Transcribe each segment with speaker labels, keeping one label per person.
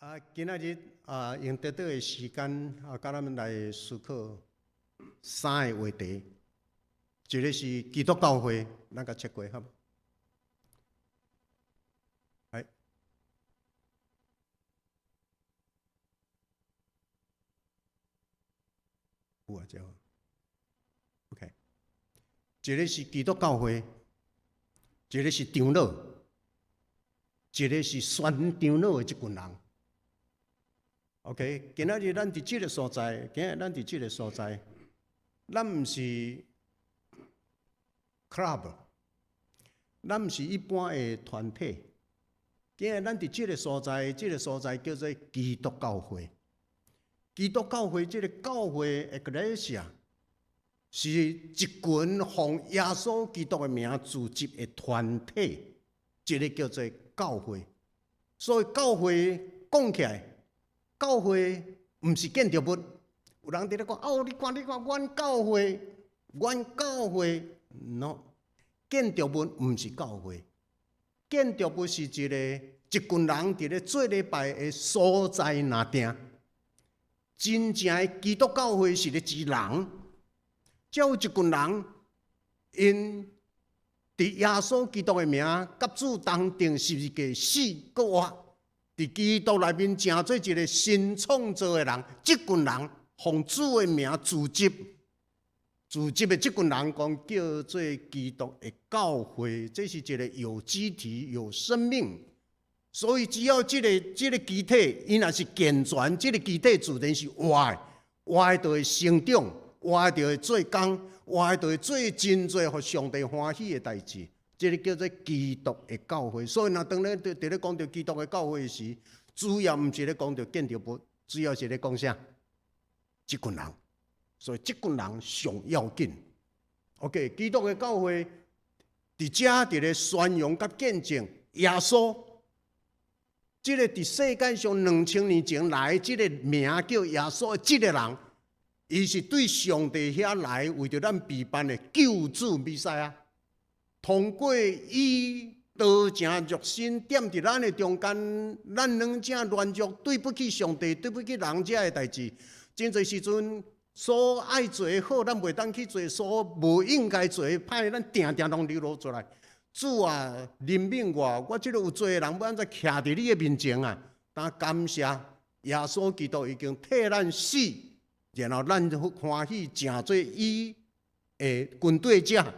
Speaker 1: 啊，今仔日啊，用短短的時間啊，佮咱們來思考三个話題。一个是基督教會，咱共切過好無？來，有啊，這個，OK。一个是基督教會，一个是長老，一个是宣長老的這群人。OK，今仔日咱佇這个所在，今仔日咱佇這个所在，咱毋是 club，咱毋是一般的團體。今仔日咱佇這个所在，這个所在叫做基督教會。基督教會這个教會 Ecclesia 是一群奉耶穌基督的名組織的團體，這个叫做教會。所以教會講起來，教會毋是建築物，有人佇咧講哦，你看你看，阮教會，阮教會，no，建築物毋是教會，建築物是一個一群人佇咧做禮拜的所在爾定。真正的基督教會是咧指人，只有一群人，𪜶佇耶穌基督的名，佮主同釘十字架死閣活。佇基督內面成做一个新創造的人，這群人奉主的名組織，組織的這群人講叫做基督的教會，這是一个有機體、有生命。所以只要這个機體，伊若是健全，這个機體自然是活的，活的就會成長，活的就會做工，活的就會做真濟予上帝歡喜的代誌。這个叫做基督的教會，所以若當咧佇咧講著基督的教會時，主要毋是咧講著建築物，主要是咧講啥？這群人，所以這群人上要緊。OK，基督的教會佇遮佇咧宣揚佮見證耶穌，這个佇世界上2000年前來，這个名叫耶穌的這个人，伊是對上帝遐來為著咱備辦的救主彌賽亞。通過伊道成肉身，踮佇咱的中間，咱攏正軟弱，對不起上帝，對不起人遮的代誌。真濟時陣，所愛做的好，咱袂當去做；所無應該做的歹，咱定定攏流露出來。主啊，憐憫我，我這个有罪的人，欲按怎徛佇你的面前啊？但感謝耶穌基督已經替咱死，然後咱歡喜成做伊的跟隨者。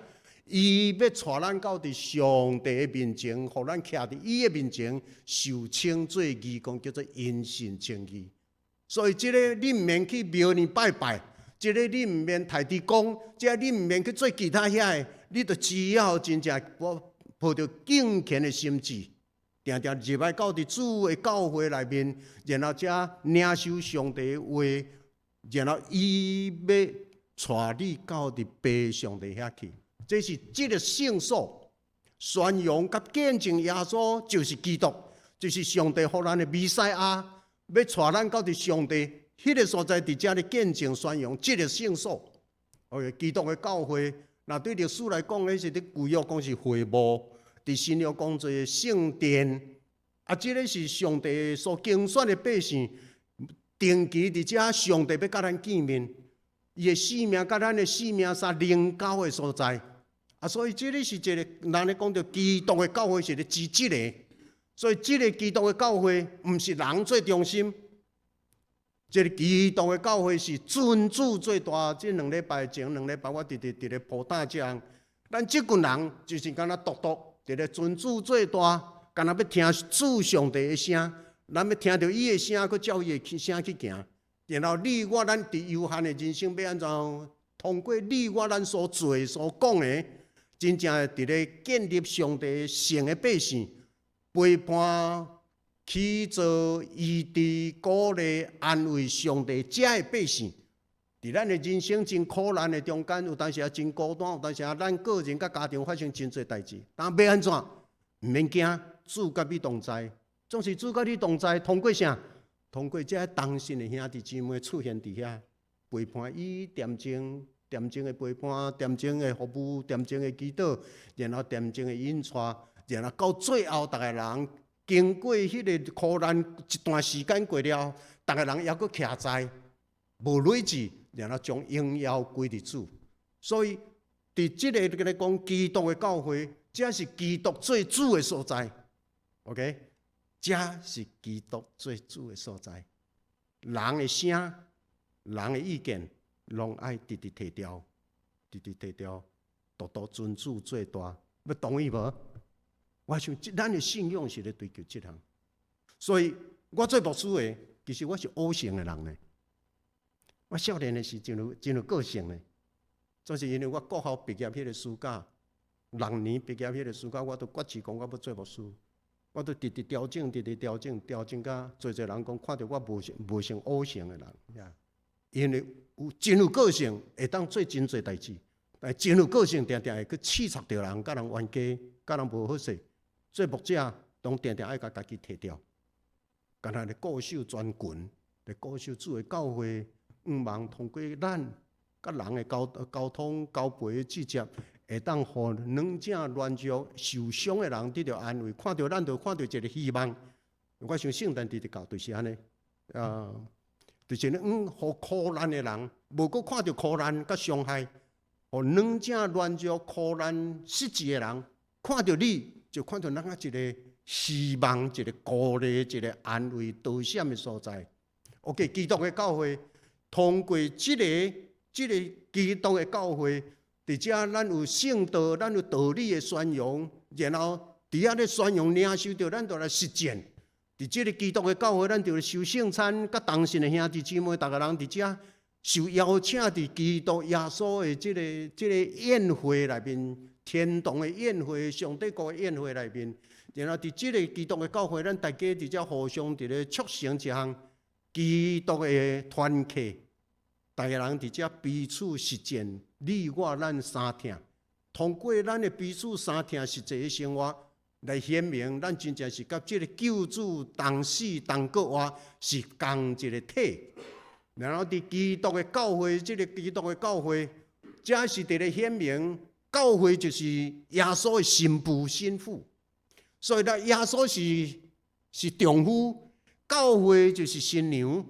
Speaker 1: 伊欲帶咱到佇上帝的面前，予咱徛佇伊的面前，受稱做義，講叫做因信稱義。所以，這个你毋免去廟裡拜拜，這个你毋免刣豬公，這个你毋免去做其他遐的，你就只要真正抱抱著敬虔的心志，定定入來到佇主的教會內面，然後才領受上帝的話，然後伊欲帶你到佇父上帝遐去。這是這个聖所宣揚佮見證耶穌就是基督，就是上帝予咱的彌賽亞，欲帶咱到佇上帝彼个所在，佇遮咧見證宣揚這个聖所。哦，基督的教會，若對歷史來講，彼是佇舊約講是會幕，佇新約講做聖殿。啊，這个是上帝所揀選的百姓，定期佇遮上帝欲佮咱見面，伊的性命佮咱的性命相連交的所在。啊，所以這个是一个，咱咧講著基督的教會是咧指這个，所以這个基督的教會毋是人做中心，這个基督的教會是尊主最大。這兩禮拜前兩禮拜，我直直佇咧鋪擔這項，咱這群人就是敢若獨獨佇咧尊主最大，敢若欲聽主上帝的聲，咱欲聽著伊的聲，閣照伊的聲去行。然後你我咱佇有限的人生欲按怎通過你我咱所做所講的，真正佇咧建立上帝聖的百姓，陪伴、起造、醫治、鼓勵、安慰上帝遮的百姓。佇咱的人生真苦難的中間，有當時啊真孤單，有當時啊咱個人佮家庭發生真濟代誌。但欲按怎？毋免驚，主佮你同在，總是主佮你同在。通過啥？通過這同信的兄弟姊妹出現佇遐，陪伴伊恬靜。恬靜的陪伴，恬靜的服務，恬靜的祈禱，然後恬靜的引帶，然後到最後，逐个人經過彼個苦難一段時間過了，逐个人猶閣徛在無累志，然後將榮耀歸佇主。所以佇這个來講，基督的教會，這是基督做主的所在。OK，這是基督做主的所在。人的聲，人的意見，攏愛直直提掉，直直提掉，獨獨尊主做大，欲同意無？我想，咱的信仰是咧追求這項。所以我做牧師的，其實我是惡性的人呢。我少年的時真有真有個性的，就是因為我國校畢業彼個暑假，6年畢業彼個暑假，我都決志講我欲做牧師。我都直直調整，直直調整，調整甲濟濟人講，看著我無像無像惡性的人，因為有真有個性，會當做真濟代誌，但真有個性，定定會去刺插著人，共人冤家，共人無好勢。做牧者，攏定定愛共家己提掉，敢若咧固守全群，咧固守主的教會，向望通過咱佮人的溝溝通、交陪直接，會當予軟正軟弱、受傷的人得著安慰，看著咱就看著一个希望。我想聖誕節的教就是按呢，啊，就是咧，予苦難的人，無閣看著苦難佮傷害，予軟正軟弱、苦難失志的人，看著你，就看著咱啊一个希望、一个鼓勵、一个安慰、導閃的所在。OK，基督的教會通過這个基督的教會，佇遮咱有聖道，咱有道理的宣揚，然後佇遐咧宣揚領受著，咱就來實踐。佇這个基督的教會，咱就受聖餐，佮同信的兄弟姊妹，逐个人佇遮受邀請，佇基督耶穌的這个宴會內面，天堂的宴會，上帝國的宴會內面，然後佇這个基督的教會，咱大家佇遮互相佇咧促成一項基督的團契，逐个人佇遮彼此實踐，你我咱相疼，通過咱的彼此相疼實際的生活，來顯明咱真正是佮這个救主同死同閣活，是仝一个體。然後佇基督的教會，這个基督的教會，這是佇咧顯明教會就是耶穌的新婦新婦。所以咧，耶穌是丈夫，教會就是新娘。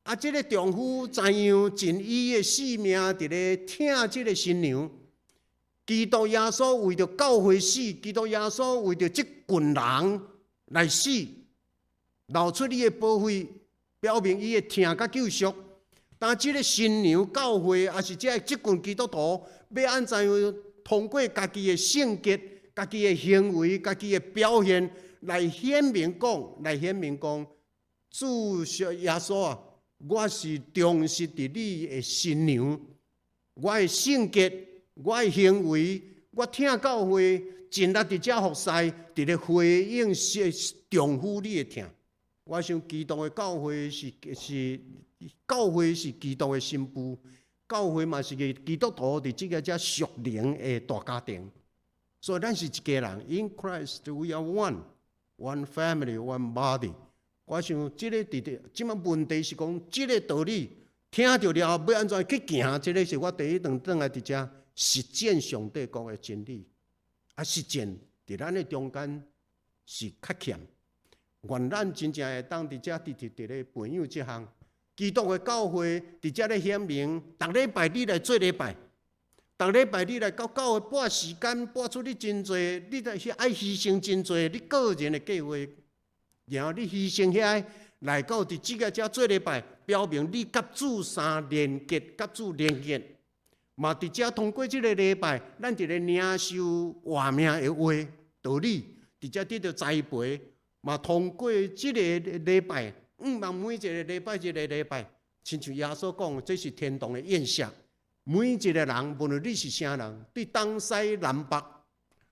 Speaker 1: 啊，這个丈夫怎樣盡伊的性命佇咧疼這个新娘？基督耶穌為著教會死，基督耶穌為著這群人來死，流出伊的寶血，表明伊的疼佮救贖。但這个新娘教會，抑是這群基督徒，欲按怎樣通過家己的性格、家己的行為、家己的表現，來顯明講，主耶穌啊，我是忠實佇你的新娘，我的性格，我的行為，我疼教會，盡力佇遮服侍，佇咧回應是丈夫你的疼。我想基督的教會是教會是基督的新婦，教會嘛是個基督徒佇這个遮屬靈的大家庭。所以咱是一家人，In Christ we are one, one family, one body。我想這个佇佇這擺問題是講這个道理聽著了後，欲按怎去行？這个是我第一頓轉來佇遮實踐上帝國的真理。啊，實踐佇咱的中間是較欠。願咱真正會當佇遮直直佇咧培養這項基督的教會，佇遮咧顯明，逐禮拜你來做禮拜，逐禮拜你來到教會撥時間，撥出你真濟，你著愛犧牲真濟，你個人的計劃，然後你犧牲遐來到佇這个遮做禮拜，表明你佮主相連結，佮主連結。嘛，佇遮通過這个禮拜，咱佇咧領受活命的話道理，佇遮得著栽培。嘛，通過這个禮拜，向望每一个禮拜一个禮拜，親像耶穌講，這是天堂的宴席。每一個人，無論你是啥人，對東西南北，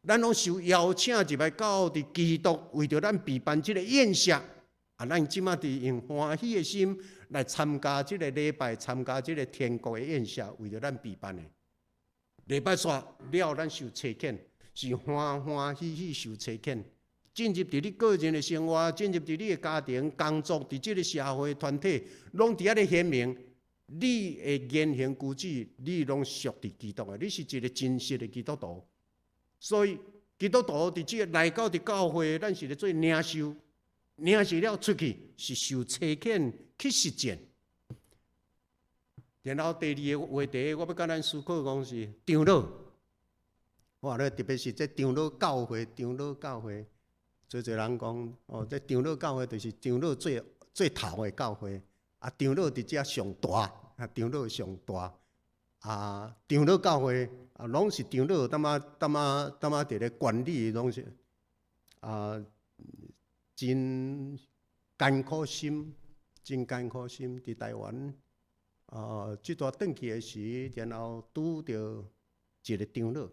Speaker 1: 咱攏受邀請入來到佇基督為著咱備辦這个宴席。啊，咱這馬佇用歡喜的心來參加這个禮拜，參加這个天國的宴席，為著咱備辦的。禮拜煞了，咱受差遣，是歡歡喜喜受差遣。進入佇你個人的生活，進入佇你的家庭、工作，佇這个社會團體，攏佇遐咧顯明你的言行舉止，你攏屬佇基督的，你是一个真實的基督徒。所以，基督徒佇這個來到佇教會，咱是咧做領受，領受了出去是受差遣去實踐。然後第二个話題，我欲共咱思考講是長老。哇！咧特別是這長老教會，長老教會，濟濟人講哦，這長老教會就是長老做做頭的教會，啊，長老佇遮上大，啊，長老上大，啊，長老教會啊，攏是長老，淡仔淡仔淡仔佇咧管理，攏是啊，真艱苦心，真艱苦心，佇台灣啊，這逝轉去的時，然後拄著一个長老。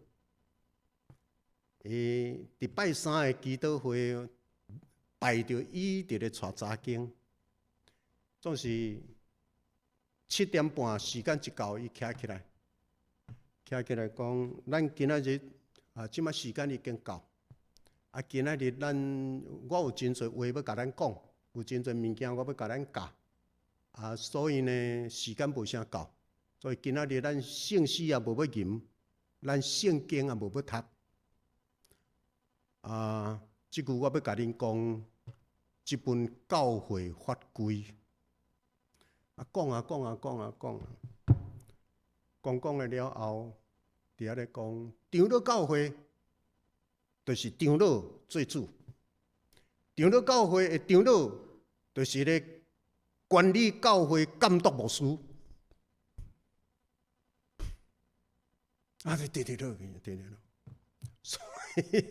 Speaker 1: 伊佇拜三的祈禱會排著伊佇咧帶查經，總是7點半時間一到，伊徛起來，徛起來講：咱今仔日啊，這擺時間已經到，啊，今仔日咱我有真濟話欲共咱講，有真濟物件我欲共咱教，啊，所以呢時間無啥夠，所以今仔日咱聖詩也無欲吟，咱聖經也無欲讀。啊！這句我欲共恁講，這本教會法規。啊，講啊講啊講啊講，講講的了後，佇遐咧講，長老教會就是長老做主，長老教會的長老就是咧管理教會監督牧師。啊，佇佇佇落去，佇佇落，所以。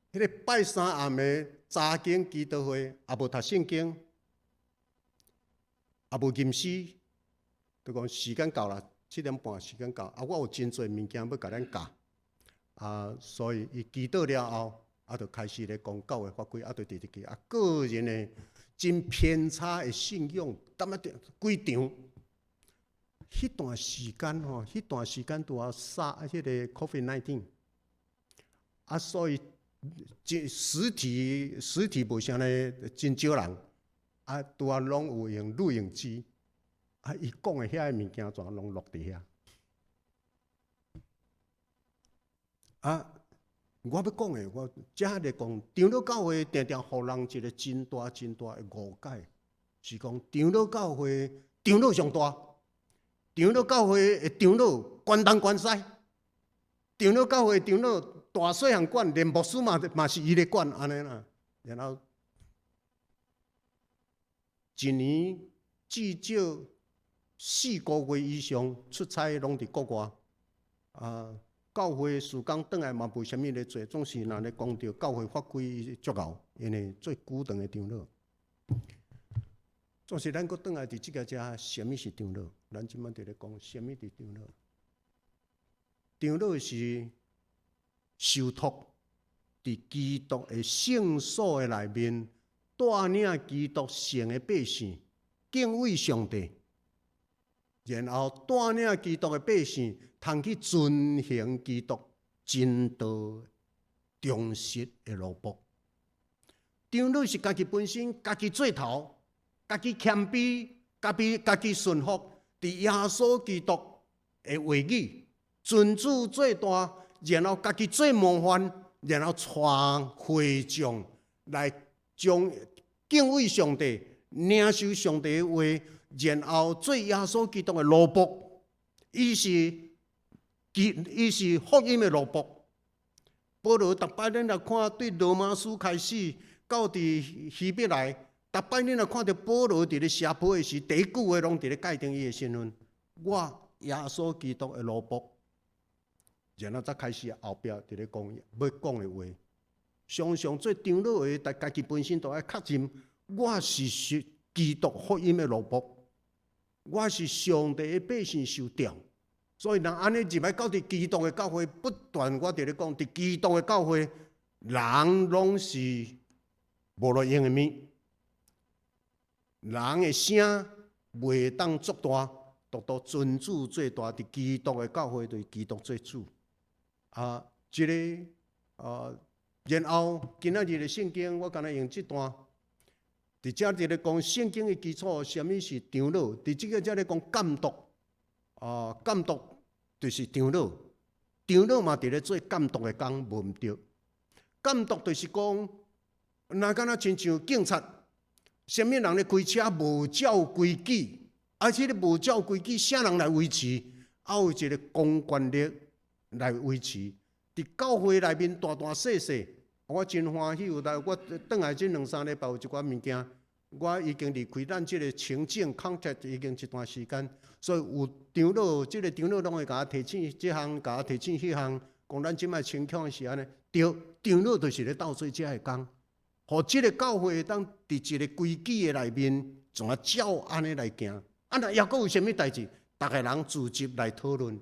Speaker 1: 彼个拜三暗的查經祈禱會，也無讀聖經，也無吟詩，就講時間到啦，7點半時間到，啊，我有真濟物件欲共咱教，啊，所以伊祈禱了後，啊，就開始咧講教會法規，啊，就直直去，啊，個人的真偏差的信仰，淡仔幾場，彼段時間吼，彼段時間拄好煞彼个 COVID-19，啊，所以。這實體實體無啥呢，真少人，啊，拄仔攏有用錄影機，啊，伊講的遐个物件全攏錄佇遐。啊，我欲講的，我遮咧講，長老教會定定予人一个真大真大的誤解，是講長老教會長老上大，長老教會的長老管東管西，長老教會長老。大細項管，連牧師嘛嘛是伊咧管，按呢啦。然後一年至少4個月以上出差，攏佇國外。啊，教會事工轉來嘛無啥物咧做，總是若咧講著教會法規足𠢕，因為做久長的長老。總是咱閣轉來佇這个遮，啥物是長老？咱這擺佇咧講啥物是長老？長老是。受託佇基督的聖所的內面，帶領基督聖的百姓敬畏上帝，然後帶領基督的百姓通去遵行基督真道忠實的奴僕。長老是家己本身，家己做頭，家己謙卑，家己家己順服，佇耶穌基督的話語，尊主做大。然後家己做模範，然後帶會眾來將敬畏上帝、領受上帝的話，然後做耶穌基督的奴僕。伊是基，伊是福音的奴僕。保羅逐擺咱來看，對羅馬書開始到佇希伯來，逐擺咱來看著保羅佇咧寫批的時，第一句話攏佇咧界定伊的身份：我耶穌基督的奴僕。然後才開始後壁佇咧講欲講的話，常常做長老的，家家己本身都愛確認，我是是基督福音的奴僕，我是上帝的百姓受召，所以若按呢入來到佇基督的教會，不斷我佇咧講，佇基督的教會，人攏是無路用的物，人的聲袂當作大，獨獨尊主做大，佇基督的教會，就是基督做主。啊，這個啊，然後今仔日的聖經，我敢若用這段，佇遮佇咧講聖經的基礎，啥物是長老？佇這个遮咧講監督，啊，監督就是長老，長老嘛佇咧做監督的工，無毋對。監督就是講，若敢若親像警察，啥物人咧開車無照規矩，啊，這个無照規矩，啥人來維持？啊，有一个公權力來維持。佇教會內面大大細細，我真歡喜有來我轉來這兩三禮拜有一寡物件，我已經離開咱這个情境 context 已經一段時間，所以有長老，這个長老攏會共我提醒這項，共我提醒彼項，講咱這擺情況是按呢，對，長老就是咧鬥做這个工，予這个教會會當佇一个規矩的內面，怎啊照按呢來行？啊，若猶閣有啥物代誌，逐个人聚集來討論。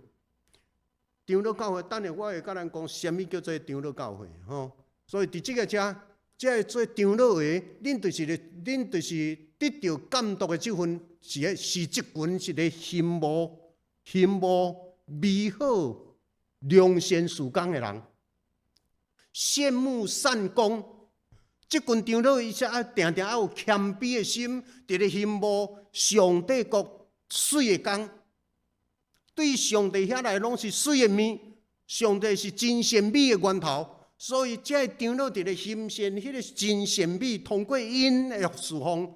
Speaker 1: 長老教會，等下我會佮咱講啥物叫做長老教會，吼。所以佇這个遮，這个做長老的，恁就是咧，恁就是得著監督的這份，是咧是這群是咧羨慕、羨慕美好良善事工的人，羨慕善工。這群長老伊才愛定定愛有謙卑的心，佇咧羨慕上帝國媠的工。對上帝遐來攏是媠的物，上帝是真善美的源頭，所以這个長老佇咧欣羨彼个真善美，通過𪜶的侍奉，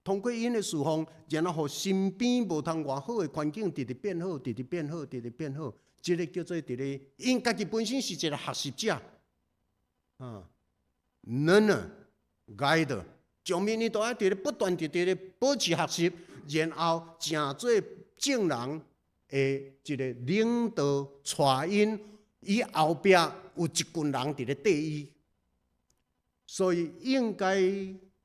Speaker 1: 通過𪜶的侍奉，然後予身邊無通偌好的環境，直直變好，直直變好，直直變好。這个叫做佇咧，𪜶家己本身是一个學習者，啊，learner guide，上面伊都愛佇咧不斷佇咧保持學習，然後成做眾人的一個領導帶引，伊後壁有一群人佇咧綴伊，所以應該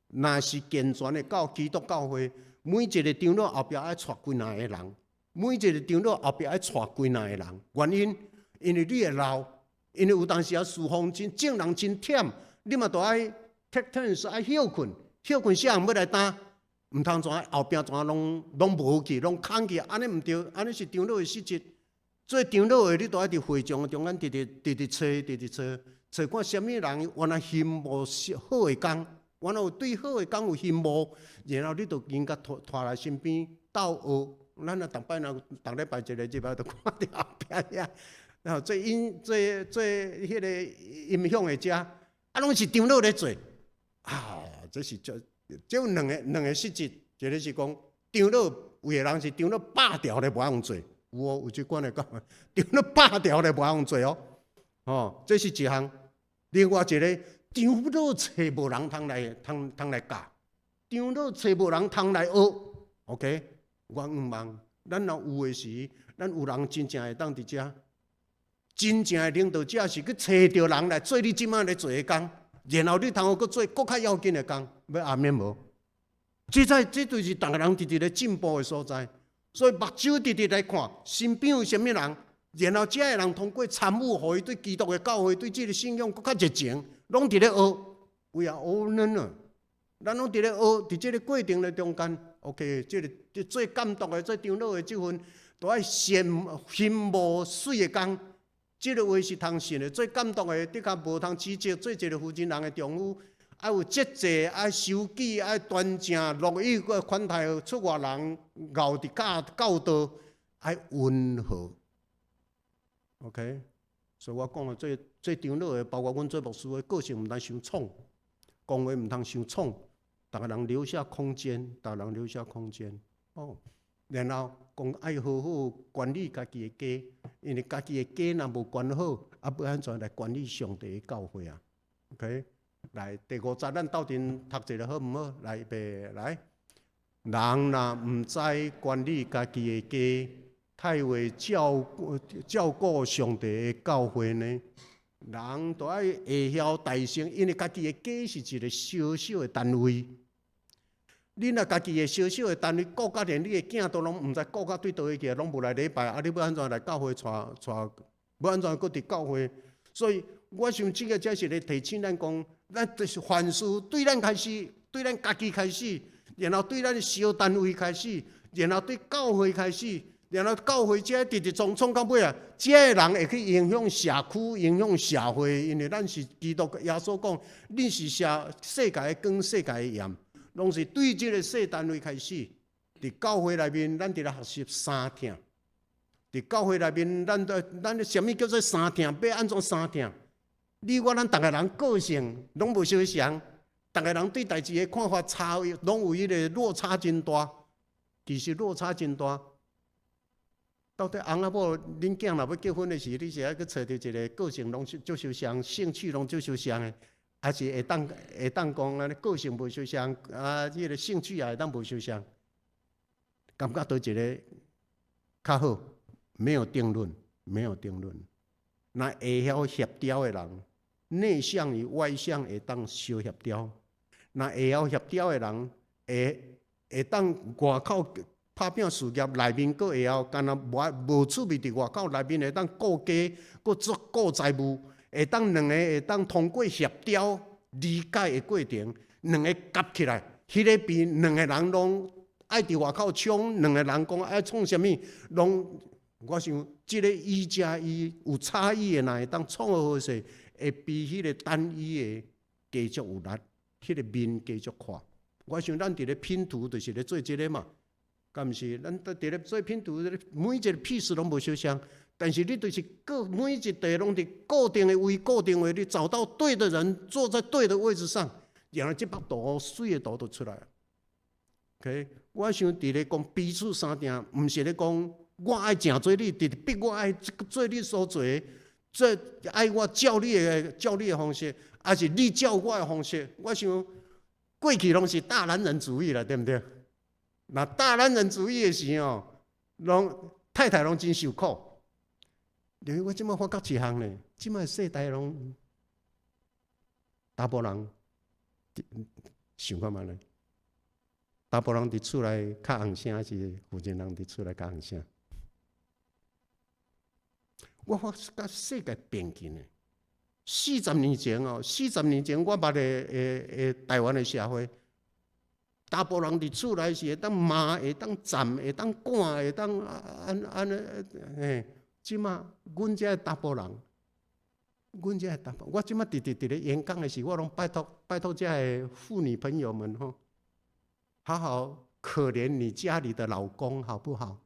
Speaker 1: 若是健全的教基督教會，每一個長老後壁愛帶幾若個人，每一個長老後壁愛帶幾若個人。原因，因為你會老，因為有當時啊侍奉真眾人真忝，你嘛都愛 take turns 愛歇睏，歇睏啥人欲來擔？毋通怎後壁怎攏攏無去，攏空去，按呢毋對，按呢是長老的失職。做長老的，你都愛佇會眾中間直直直直揣，直直揣，揣看啥物人原來羨慕好的工，原來有對好的工有羨慕，然後你就應該拖拖來身邊鬥學。咱若逐擺若逐禮拜一個禮拜，就看著後壁遐，然後做音做做彼个音響的遮，啊，攏是長老咧做，啊，這是這這有兩个兩个失職，一个是講長老有的人是長老霸調咧無愛用做，有哦，有這款的講，長老霸調咧無愛用做哦，哦，這是一項。另外一个長老揣無人通來通通來教，長老揣無人通來學，OK。我向望，咱若有的時，咱有人真正會當佇遮，真正的領導者是去揣著人來做你這擺咧做的工，然後你通好閣做閣較要緊的工，欲阿們無？這才這就是逐个人直直咧進步的所在。所以目睭直直來看身邊有啥物人，然後這个人通過參與，予伊對基督的教會、對這个信仰閣較熱情，攏佇咧學。We are all learner，咱攏佇咧學，佇這个過程的中間，OK，這个做監督的、做長老的這份，都愛羨羨慕媠的工。這个話是通信的，做監督的的確無通指責做一个負責人的丈夫，愛有節制，愛守己，愛端正，樂意款待出外人，𠢕佇教教導，愛溫和。OK，所以我講的做做長老的，包括阮做牧師的，個性毋通傷創，講話毋通傷創，逐个人留下空間，逐个人留下空間。哦，然後講愛好好管理家己的家，因為家己的家若無管好，啊，欲按怎來管理上帝的教會啊？OK，來第五節，咱鬥陣讀一下好毋好？來，預備來。人若毋知管理家己的家，太會照顧照顧上帝的教會呢？人都愛會曉代先，因為家己的家是一個小小的單位。你若家己的小小的單位顧甲連你的囝都攏毋知顧甲對佗位去，攏無來禮拜，啊！你欲按怎來教會帶帶？欲按怎閣佇教會？所以我想這个才是咧提醒咱講，咱就是凡事對咱開始，對咱家己開始，然後對咱小單位開始，然後對教會開始，然後教會這直直創創到尾啊，這个人會去影響社區、影響社會，因為咱是基督耶穌講，恁是社世界的光、世界的鹽。攏是對這個細單位開始，佇教會內面，咱佇咧學習相疼。佇教會內面，咱都咱啥物叫做相疼？欲按怎相疼？你我咱逐个人個性攏無相像，逐個人對代誌的看法差，攏有彼个落差真大。其實落差真大。到底翁仔某，恁囝若欲結婚的時，你是愛去揣著一个個性攏足相像，興趣攏足相像的，還是會當講按呢個性無相像，啊，這个興趣也會當無相像？感覺佗一个較好？沒有定論，沒有定論。若會曉協調的人，內向與外向會當相協調。若會曉協調的人，會當外口拍拚事業，內面閣會曉，敢若無趣味佇外口，內面會當顧家，閣做顧財務，會當兩个會當通過協調理解的過程，兩個夾起來，彼个比兩个人攏愛佇外口衝，兩个人講愛創啥物，攏我想這个一加一有差異的，若會當創好勢，會比彼个單一的加足有力，彼个面加足闊。我想咱佇咧拼圖就是咧做這个嘛，敢毋是？咱佇咧做拼圖，每一个 piece 攏無相像，但是你就是各每一塊攏佇固定的位、固定位，你找到對的人，坐在對的位置上，然後這幅圖媠的圖就出來。OK，我想佇咧講彼此相疼，毋是咧講我愛誠做你，直直逼我愛做你所做的，做愛我照你的方式，還是你照我的方式？我想過去攏是大男人主義啦，對毋對？那大男人主義的時候，攏太太攏真受苦。因為我這擺發覺一項呢，這擺世代攏查埔人想看覓咧？查埔人佇厝內較紅聲，還是婦人人佇厝內較紅聲？我發覺世界變緊的。四十年前哦，四十年前我捌的台灣的社會，查埔人佇厝內是會當罵，會當站，會當趕，會當按按呢嘿。這馬阮遮查埔人，阮遮查埔，我這馬佇咧演講的時，我攏拜託拜託遮的婦女朋友們吼，好好可憐你家裡的老公，好不好？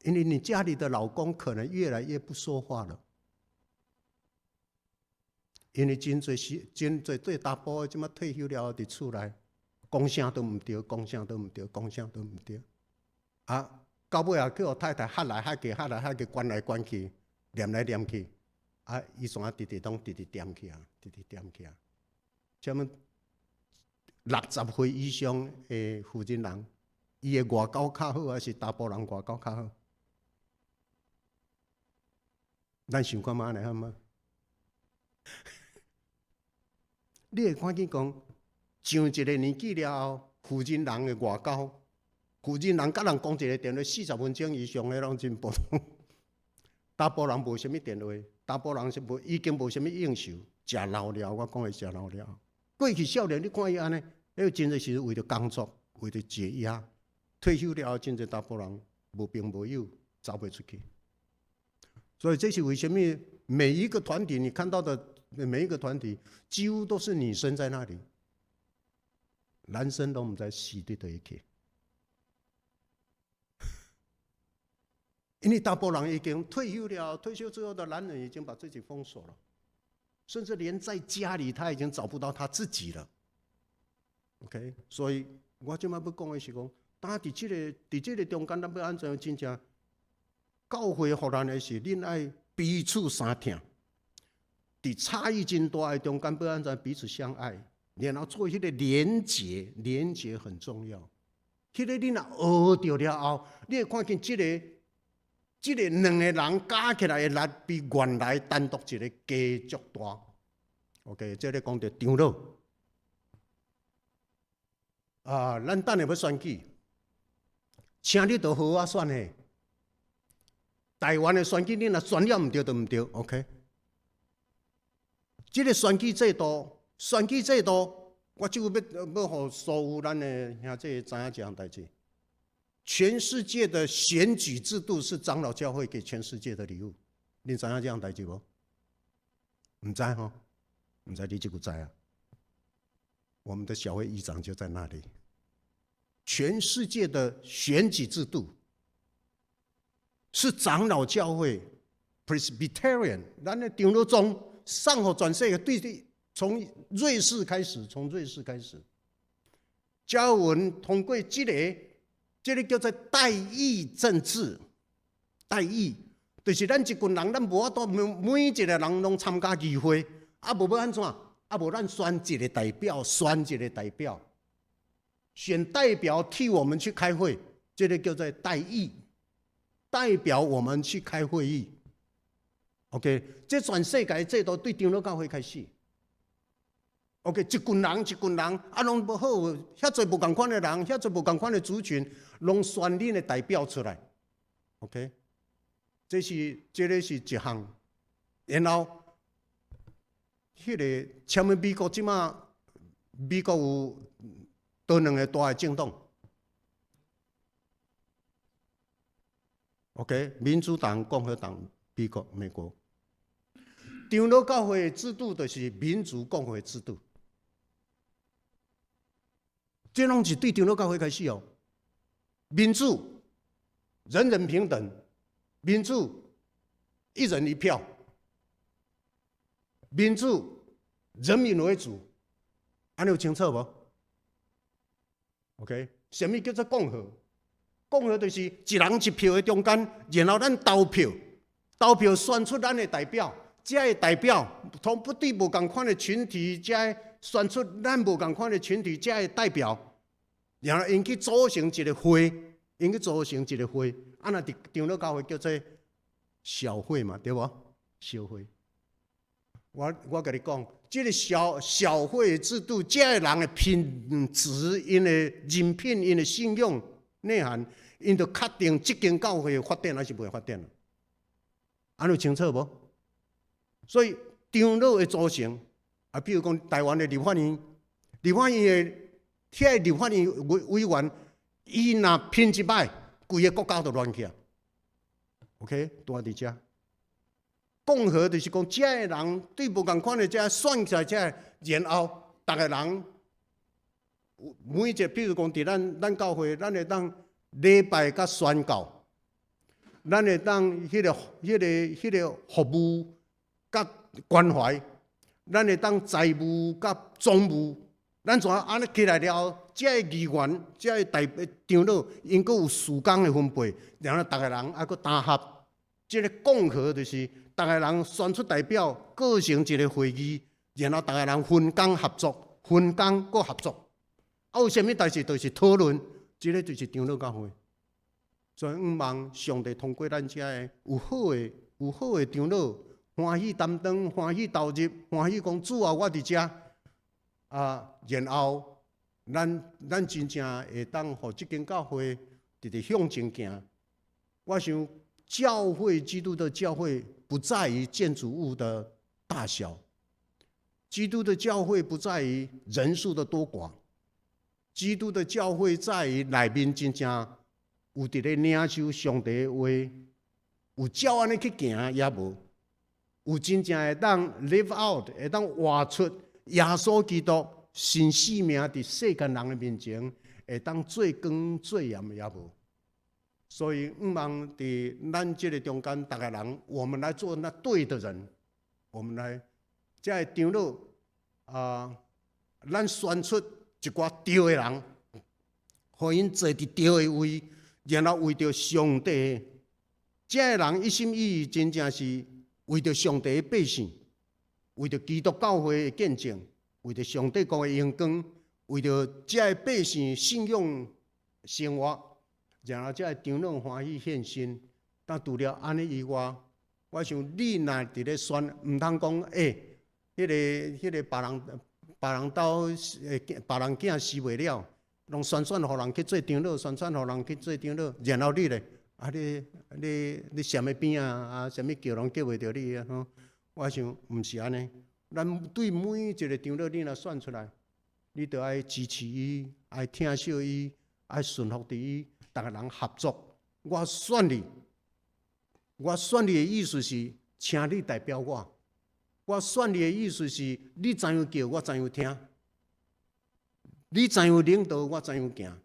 Speaker 1: 因為你家裡的老公可能越來越不說話了。因為真濟是真濟做查埔的，這馬退休了後佇厝內，講啥都毋對，講啥都毋對，講啥都毋對。啊，到尾也叫予太太喝來喝去，喝來喝去，關來關去，念來念去，啊，伊煞直直攏直直恬去啊，直直恬去啊。啥物60歲以上的婦人人，伊的外交較好，還是查埔人外交較好？咱想看覓按呢好無？你會看見講，上一个年紀了後，婦人人的外交，婦人人佮人講一个電話40分鐘以上的攏真普通。查埔人無啥物電話，查埔人是無已經無啥物應酬，食老了，我講的食老了。過去少年你看伊按呢，彼個真濟時為著工作，為著解壓，退休了後真濟查埔人無朋無友，走袂出去。所以這是為啥物每一個團體你看到的每一個團體，幾乎都是女生在那裡，男生都毋知死佇佗去。因為大部分人已經退休了，退休之後的男人已經把自己封鎖了，甚至連在家裡他已經找不到他自己了。OK，所以我這擺欲講的是講，當佇這個中間，咱欲按怎真正教會予咱的是，恁愛彼此相疼。佇差異真大的中間，欲按怎彼此相愛，然後做彼个連結，連結很重要。彼个你若學著了後，你會看見這個兩个人加起來的力，比原來單獨一個加足大。OK，這咧講著長老。啊，咱等下欲選舉，請你著好好選嘿。台灣的選舉，你若選了毋對，就毋對。OK。這个選舉制度，選舉制度，我就欲予所有咱的兄弟知影一項代誌。全世界的選舉制度是長老教會給全世界的禮物，你知影這項代誌無？毋知吼？毋知你這久知啊？我們的小會議長就在那裡。全世界的選舉制度是長老教會 Presbyterian，咱的長老宗送予全世界，對對，從瑞士開始，從瑞士開始，加爾文通過這個叫做代議政治，代議就是咱一群人，咱無法度每一個人攏參加議會，啊無欲按怎？啊無咱選一個代表，選一個代表，選代表替我們去開會，這個叫做代議，代表我們去開會議。OK，這全世界制度對長老教會開始。OK，一群人一群人，啊，攏無好，遐濟無仝款的人，遐濟無仝款的族群，攏選恁的代表出來。OK，這個是一項，然後，彼個像美國這馬，美國有佗兩個大的政黨。OK，民主黨、共和黨，美國、美國。長老教會的制度就是民主共和制度，這攏是對長老教會開始哦。民主，人人平等，民主，一人一票，民主，人民為主，按呢有清楚無？OK，啥物叫做共和？共和就是一人一票的中間，然後咱投票，投票選出咱的代表。這个代表，同不對無仝款的群體，才選出咱無仝款的群體，這个代表，然後𪜶去組成一個會，𪜶去組成一個會，啊，若佇長老教會叫做小會嘛，對無？小會。我共你講，這個小會的制度，這个人的品質、𪜶的人品、𪜶的信仰內涵，𪜶就確定這間教會發展還是袂發展。按呢有清楚無？所以長老的組成，啊，比如講台灣的立法院，立法院的遐个立法院委員，伊若品質歹，規个國家就亂去啊。OK，拄仔佇遮，共和就是講，遮个人對無仝款的遮選起來遮，然後逐个人每一個，比如講佇咱教會，咱會當禮拜佮宣教，咱會當彼個服務佮關懷，咱會當財務佮總務，咱怎按呢起來了後，這个議員、這个代長老，𪜶閣有事工的分配，然後逐个人猶閣擔合。這个共和就是逐个人選出代表，構成一個會議，然後逐个人分工合作，分工閣合作。啊，有啥物代誌就是討論，這个就是長老教會。所以，向望上帝通過咱遮个有好的長老，歡喜擔當，歡喜投入，歡喜講主啊，我佇遮啊，然後咱真正會當予這間教會直直向前行。我想，教會基督的教會不在於建築物的大小，基督的教會不在於人數的多寡，基督的教會在於內面真正有佇咧領受上帝的話，有照按呢去行抑無？有真正會當 live out，會當活出耶穌基督新生命佇世間人的面前，會當做光做鹽抑無？所以，向望佇咱這个中間，逐个人，我們來做那對的人，我們來這个長老啊，咱選出一寡對的人，予𪜶坐佇對的位，然後為著上帝，這个人一心一意，真正是為著上帝的百姓，為著基督教會的見證，為著上帝國的榮光，為著這个百姓信仰生活。然後才會長老歡喜獻身。但除了按呢以外，我想你若佇咧選，毋通講欸，彼個別人兜別人囝死袂了，攏選予人去做長老，選予人去做長老，然後你咧，啊你踮咧邊仔啊，啥物叫攏叫袂著你啊吼。我想毋是按呢，咱對每一個長老，你若選出來，你著愛支持伊，愛疼惜伊，愛順服佇伊，逐个人合作。我選你，我選你的意思是，請你代表我。我選你的意思是，你怎樣叫，我怎樣聽；你怎樣領導，我怎樣行。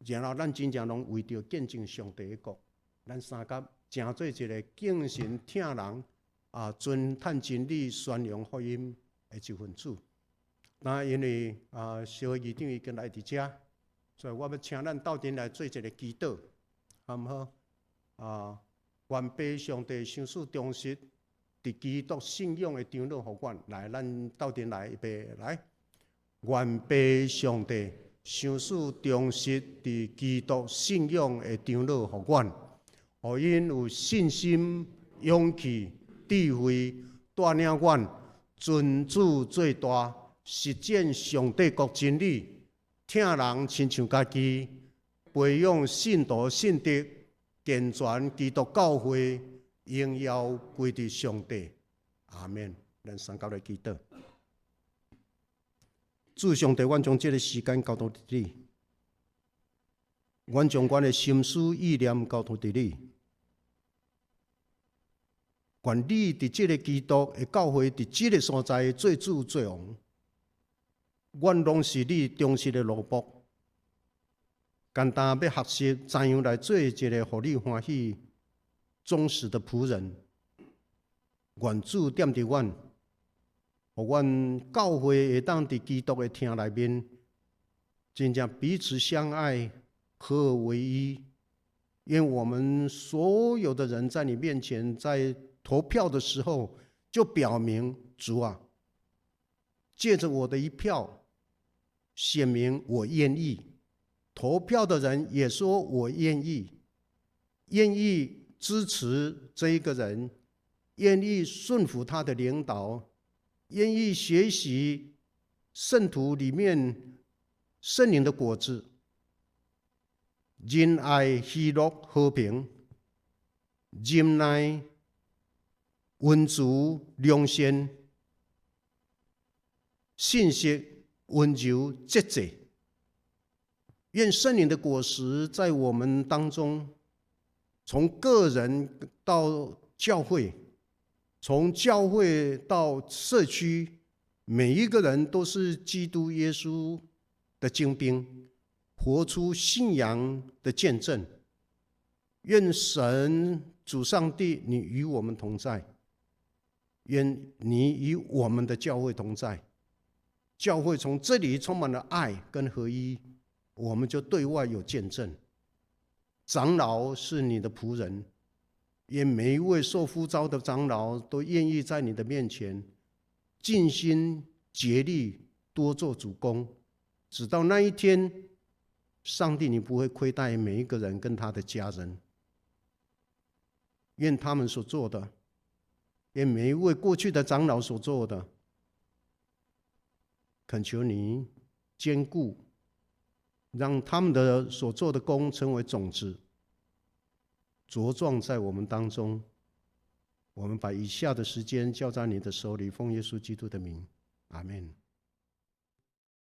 Speaker 1: 然後咱真正攏為著見證上帝的國，咱相佮。成做一个敬神疼人啊，遵探真理、宣揚福音的一份子。那因為啊，蕭議長已經來佇遮，所以我欲請咱鬥陣來做一個祈禱，好毋好？啊，願父上帝賞賜忠實佇基督信仰的長老予阮來，咱鬥陣來預備來。願父上帝賞賜忠實佇基督信仰的長老予阮，予𪜶有信心、勇氣、智慧，帶領阮尊主做大，實踐上帝國真理，疼人親像家己，培養信徒信德，健全基督教會，榮耀歸佇上帝。阿們。咱三甲來祈禱。主上帝，阮將這个時間交託佇你，阮將阮的心思意念交託佇你。願你佇這个基督的教會，佇這个所在做主做王，阮攏是你忠實的奴僕，簡單欲學習怎樣來做一个予你歡喜、忠實的僕人。願主踮佇阮，予阮教會會當佇基督的疼內面，真正彼此相愛，合而為一。願我們所有的人在你面前，在投票的時候，就表明主啊，借着我的一票，顯明我願意。投票的人也說我願意，願意支持這一個人，願意順服他的領導。願意學習聖徒裡面聖靈的果子，仁愛、喜樂、和平、忍耐、溫慈、良善、信實、溫柔、節制。願聖靈的果實在我們當中，從個人到教會，從教會到社區，每一個人都是基督耶穌的精兵，活出信仰的見證。願神主上帝，你與我們同在；願你與我們的教會同在。教會從這裡充滿了愛跟合一，我們就對外有見證。長老是你的僕人。願每一位受呼召的長老都願意在你的面前盡心竭力，多做主工，直到那一天，上帝你不會虧待每一個人跟他的家人。願他們所做的，願每一位過去的長老所做的，懇求你堅固，讓他們的所做的工成為種子，茁壯在我們當中。我們把以下的時間交在你的手裡，奉耶穌基督的名，阿們。